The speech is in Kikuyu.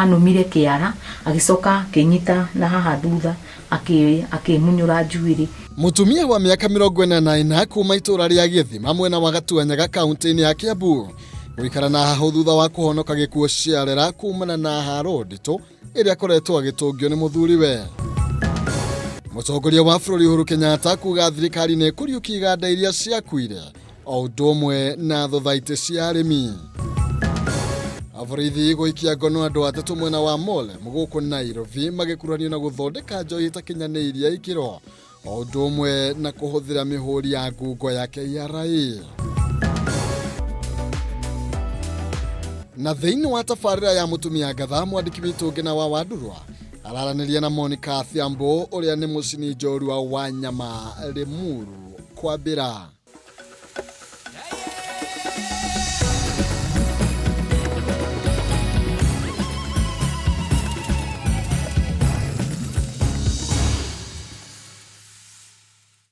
Anũmire kĩara, agĩcoka akĩnyita na haha thutha, akĩmunyũra njuĩrĩ. Mũtumia wa mĩaka 44 kuma itũra rĩa Gĩthima mwena wa Gatuanyaga kaunti-inĩ ya Kiambu gũikara na hahũ thutha wa kũhonoka gĩkuũ ciarera kumana na haro nditũ ĩrĩa akoretwo agĩtũngio nĩ mũthuriwe. Mũtongoria wa bũrũri Uhuru Kenyatta kuga thirikari nĩ ĩkũriũkia iganda iria ciakuire o ũndũ ũmwe na thothaitĩ cia arĩmi. Aborithi gũikia ngono andũ atatũ mwena wa Mole gũkũ Nairobi magĩkuruhanio na gũthondeka njohi ĩtakinyanĩirie ikĩro o ũndũ ũmwe na kũhũthĩra mĩhũri ya ngungo ya KRA. Na thĩinĩ wa tabarĩra ya mũtumia ngatha mwandĩki witũ Ngĩna wa Wandurwa araranĩria na Monica Thiambo ũrĩa nĩ mũcini njorua wa nyama Limuru kwambĩra.